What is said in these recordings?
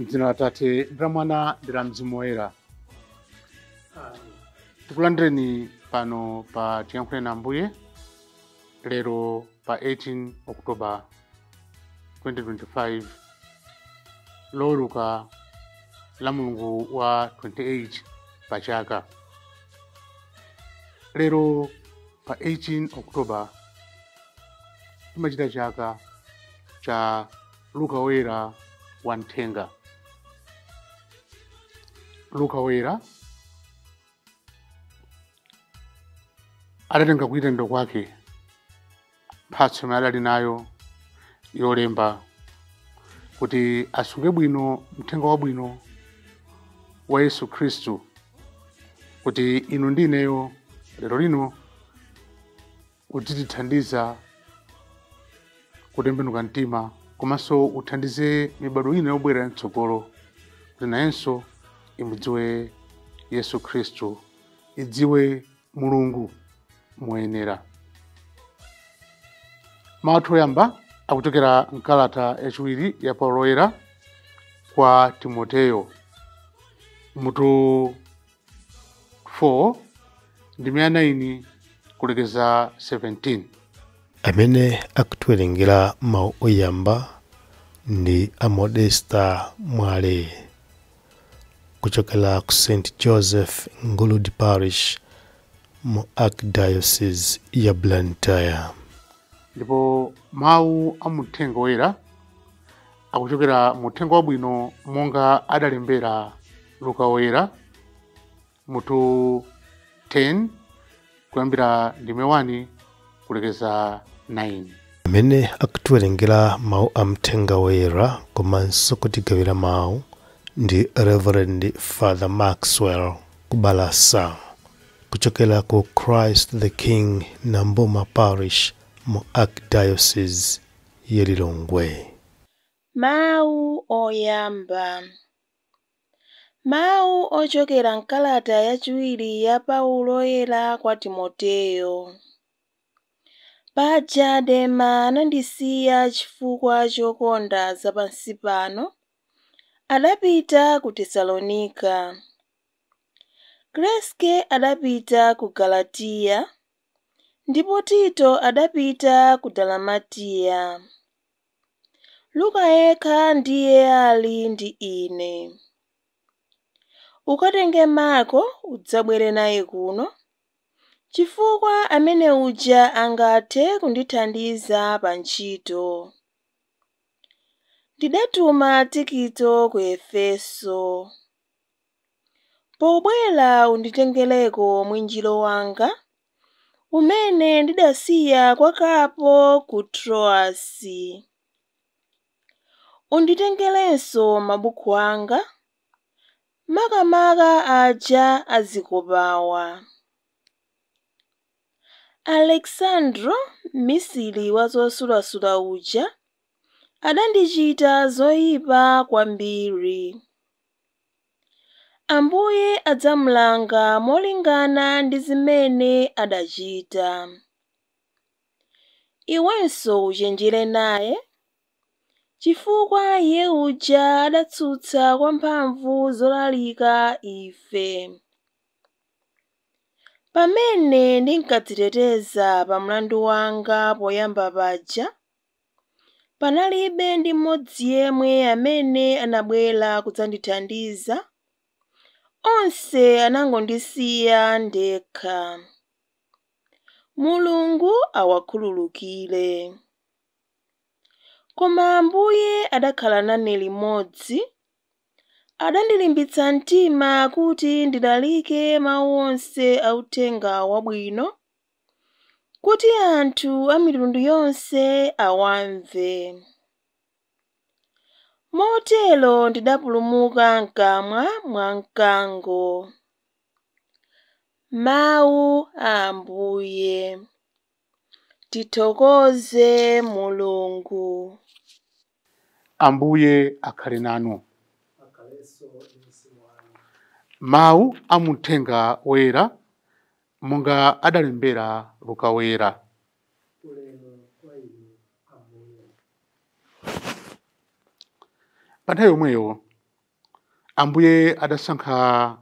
M'dzina la Atate ndi la Mwana ndi la Mzimu Woyera. Tikulandireni pano pa Tiyankhule na Ambuye lero pa 18 October 2025, Loweruka la mulungu wa 28 pa chaka. Lero pa 18 October timachita chaka cha Luka Woyera wamthenga. Luka Woyera adatenga kuyitanidwa kwake mphatso imene adali nayo yolemba kuti asunge bwino mthenga wabwino wa Yesu Khristu, kuti inu ndi ineyo lero lino utithandiza kutembenuka mtima, komanso uthandize mibadwo ina yobwera mtsogolo kuti nayenso imudziwe Yesu Khristu, idziwe Mulungu moyenera. Mawu athu oyamba akuchokera mkalata yachiwiri ya Paulo Woyera kwa Timoteyo mutu 4 ndime ya 9 kulekeza 17. Amene akutiwerengera mawu oyamba ndi a Modesta Mwale kuchokera ku St Joseph Nguludi Parish mu Archdiocese ya Blantyre. Ndipo mawu a muthenga woyera akuchokera muthenga wabwino monga adalembera Luka Woyera mutu 10 kuyambira ndime 1 kulekeza 9. Amene akutiwerengera mawu a mthenga woyera komanso kutigawira mawu ndi Reverend Father Maxwell Kubalasa kuchokera ku Christ the King Nambuma Parish mu Archdiocese ya Lilongwe. Mawu oyamba. Mawu ochokera mkalata yachiwiri ya Paulo Woyera kwa Timoteyo. Paja Dema anandisiya chifukwa chokonda zapansi pano, adapita ku Tesalonika. Kreske adapita ku Galatiya, ndipo Tito adapita ku Dalamatiya. Luka yekha ndiye ali ndi ine. Ukatenge Marko udzabwere naye kuno, chifukwa amene uja angathe kundithandiza pa ntchito. Ndidatuma Tikito ku Efeso. Pobwera unditengereko mwinjiro wanga, umene ndidasiya kwa Karpo ku Troasi. Unditengerenso mabuku anga, makamaka aja azikopawa. Alexandro, mmisiri wa zosulasula uja, adandichita zoyipa kwambiri. Ambuye adzamulanga molingana ndi zimene adachita. Iwenso uchenjere naye, chifukwa iye uja adatsutsa kwamphamvu zolalika ife. Pamene ndinkadziteteza pa mlandu wanga poyamba paja, panalibe ndi mmodzi yemwe amene anabwera kudzandithandiza, onse anangondisiya ndekha. Mulungu awakhululukire. Koma Ambuye adakhala nane limodzi, adandilimbitsa mtima kuti ndilalike mawu onse a uthenga wabwino, kuti anthu a mitundu yonse awamve. Motero ndidapulumuka mkamwa mwa mkango. Mawu a Ambuye. Tithokoze Mulungu. Ambuye akhale nanu. Mawu a muthenga woyera monga adalembera Luka Woyera. Pa nthawi yomweyo Ambuye adasankha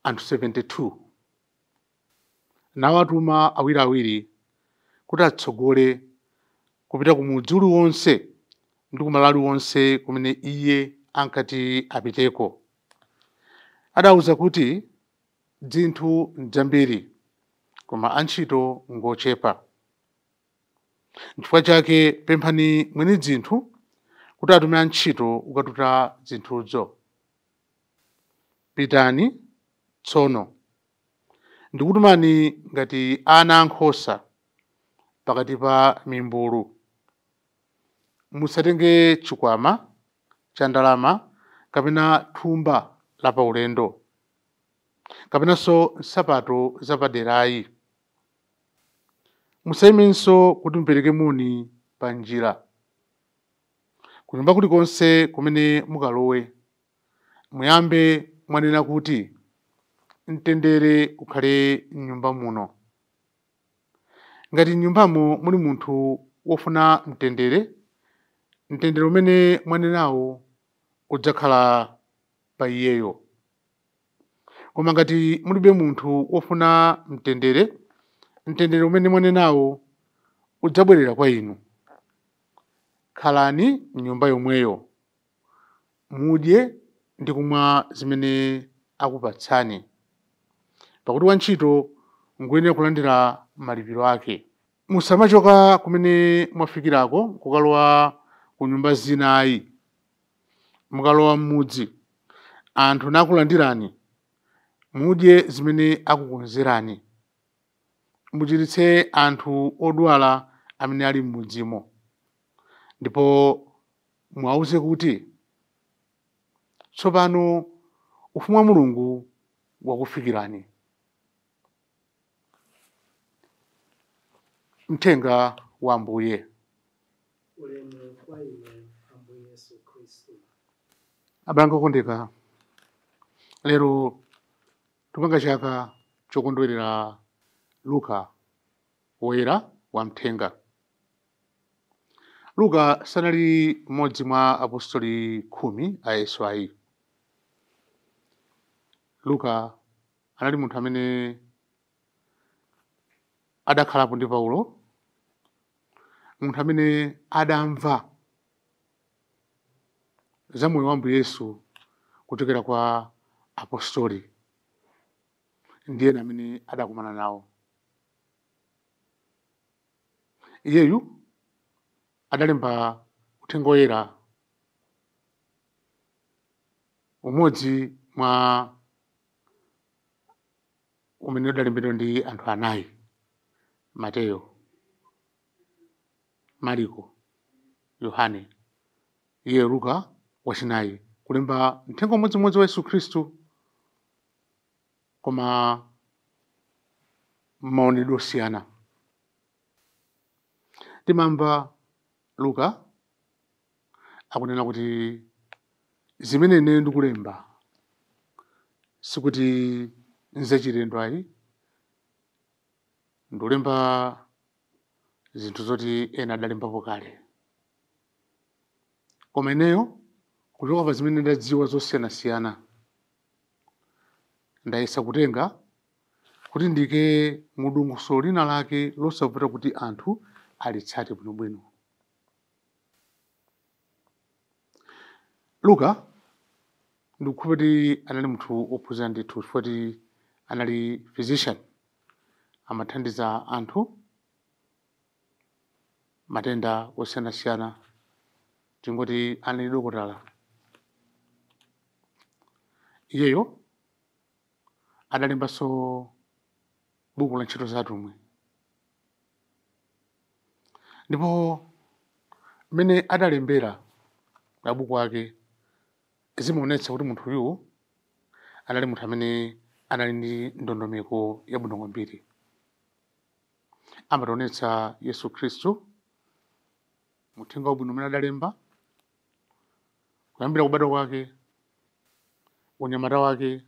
anthu 72 nawatuma awiriawiri kuti atsogole kupita ku mudzi uliwonse ndi kumalo aliwonse kumene iye ankati apiteko. Adawuza kuti dzinthu nzambiri koma antchito ngochepa. Nchifukwa chake pemphani mwini dzinthu kuti atume antchito kukatuta dzinthuzo. Pitani tsono, ndikutumani ngati ana ankhosa pakati pa mimbulu. Musatenge chikwama cha ndalama kapena thumba la paulendo kapenanso nsapato zapaderayi. Musayimenso kuti mupereke moni pa njira. Kunyumba kulikonse kumene mukalowe, muyambe mwanena kuti mtendere ukhale m'nyumba muno. Ngati m'nyumbamo muli munthu wofuna mtendere, mtendere umene mwanenawo udzakhala pa iyeyo. Koma ngati mulibe munthu wofuna mtendere, mtendere umene mwanenawo udzabwerera kwa inu. Khalani m'nyumba yomweyo, mudye ndi kumwa zimene akupatsani, pakuti wantchito ngoyenera kulandira malipiro ake. Musamachoka kumene mwafikirako kukalowa ku nyumba zinayi. Mukalowa m'mudzi, anthu nakulandirani, mudye zimene akukonzerani. Muchiritse anthu odwala amene ali m'mudzimo, ndipo muwawuze kuti tsopano ufumu wa Mulungu wakufikirani. Mthenga wa Ambuye. Ulemu kwa inu, Ambuye Yesu Khristu. Abale okondeka, lero tupanga chaka chokondwerera Luka woyera wa mthenga. Luka sanali mmodzi mwa apostoli 10 a Yesu ayi. Luka anali munthu amene adakhalapo ndi Paulo, munthu amene adamva za moyo wa Ambuye Yesu kuchokera kwa apostoli ndiye amene adakumana nawo. Iyeyu adalemba uthenga woyera umodzi mwa umene udalembedwa ndi anthu anayi: Mateyo, Mariko, Yohane. Iye Luka wachinayi kulemba mthenga umodzimodzi wa Yesu Khristu, koma maonedwe osiyana. Timamva Luka akunena kuti zimene ine ndikulemba sikuti nzachilendo ayi, ndikulemba zinthu zoti ena adalembapo kale, koma ineyo kuchoka pa zimene ndadziwa zosiyanasiyana ndayesa kutenga kuti ndike mudongosolo lina lake losavuta kuti anthu alitsate bwinobwino. Luka ndikukhulupirira kuti anali munthu wophunzira ndithu, chifukwa kuti anali physician, amathandiza anthu matenda osiyanasiyana, tingoti anali dokotala. Iyeyo adalembanso buku la ntchito za atumwi, ndipo mmene adalembera mabuku ake zimaonetsa kuti munthu uyu anali munthu amene anali ndi ndondomeko yabwino kwambiri. Amationetsa Yesu Khristu muthenga wabwino umene adalemba kuyambira kubadwa kwake, unyamata wake.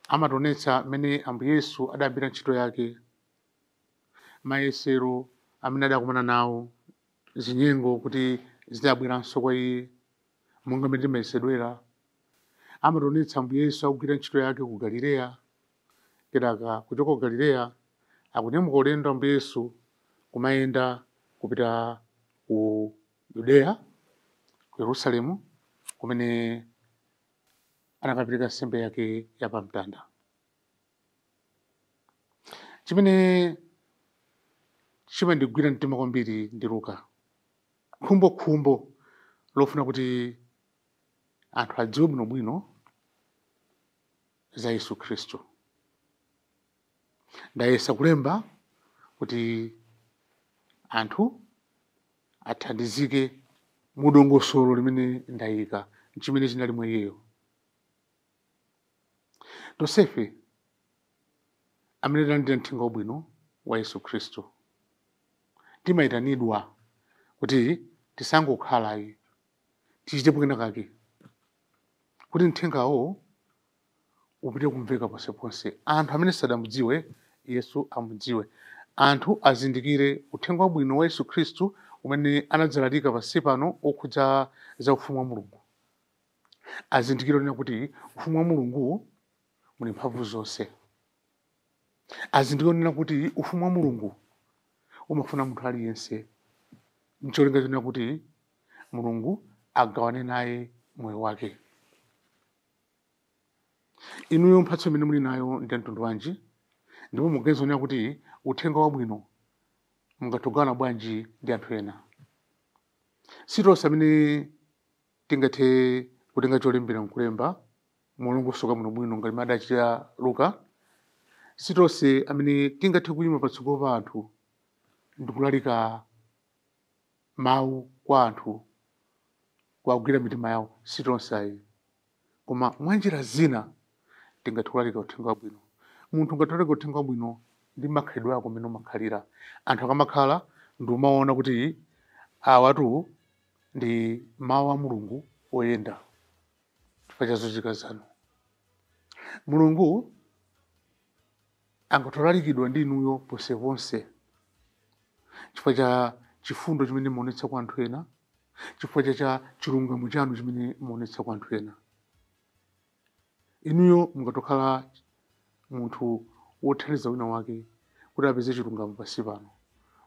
Amationetsa mmene Ambuye Yesu adayambira ntchito yake, mayesero amene adakumana nawo, zinyengo kuti zidabweranso kwa iye, Monga mmene timayesedwera, amationetsa Ambuye Yesu akugwira ntchito yake ku Galileya. Kenaka kuchoka ku Galileya akunyamuka ulendo Ambuye Yesu kumayenda kupita ku Yudeya, ku Yerusalemu, kumene anakapereka nsembe yake ya pamtanda. Chimene chimandigwira mtima kwambiri ndi Luka, khumbokhumbo lofuna kuti anthu adziwe bwinobwino za Yesu Khristu. Ndayesa kulemba kuti anthu athandizike mu dongosolo limene ndayika, chimene chinali mwa iyeyo. Tonsefe amene talandira mthenga wabwino wa Yesu Khristu timayitanidwa kuti tisangokhala, tichitepo kenakake kuti mthengawo upite kumveka ponseponse. Anthu amene sadamudziwe Yesu amudziwe, anthu azindikire uthenga wabwino wa Yesu Khristu umene anadzalalika pansi pano okhudza za ufumu wa Mulungu. Azindikire kunena kuti ufumu wa Mulungu muli mphamvu zonse. Azindikire kunena kuti ufumu wa Mulungu umafuna munthu aliyense, ncholinga chonena kuti Mulungu agawane naye moyo wake. Inuyo mphatso imene muli nayo ndi mtundu wanji? Ndipo muganiza kunena kuti uthenga wabwino mungathe bwanji ndi anthu ena? Si tonse amene tingathe kutenga cholembera nkulemba molongosoka bwinobwino ngati adachita Luka. Si tonse amene tingathe kuyima patsogolo pa anthu ndikulalika mawu kwa anthu, kuwagwira mitima yawo. Si tonse ayi, koma mwanjira zina tingathe kulalika uthenga wabwino. Munthu ungathe kulalika uthenga wabwino ndi makhalidwe ako amene umakhalira. Anthu akamakhala ndi umaona kuti awatu ndi mawu a Mulungu oyenda chifukwa cha zochitika zanu. Mulungu angathe kulalikidwa ndi inuyo ponseponse chifukwa cha chifundo chimene muonetsa kwa anthu ena, chifukwa cha chilungamo chanu chimene muonetsa kwa anthu ena. Inuyo mungatokhala munthu wothandiza wina wake kuti apeze chilungamo pansi pano,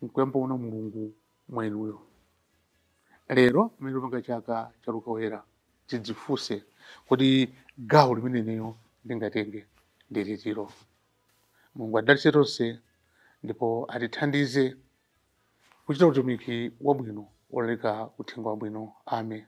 nkuyamba kuona Mulungu mwa inuyo. Lero pamene tikupanga chaka cha Luka Woyera, tidzifunse kuti gawo limene ineyo ndingatenge ndi litiro. Mulungu adalitse tonse ndipo atithandize kuchita utumiki wabwino wolalika uthenga wabwino. Amen.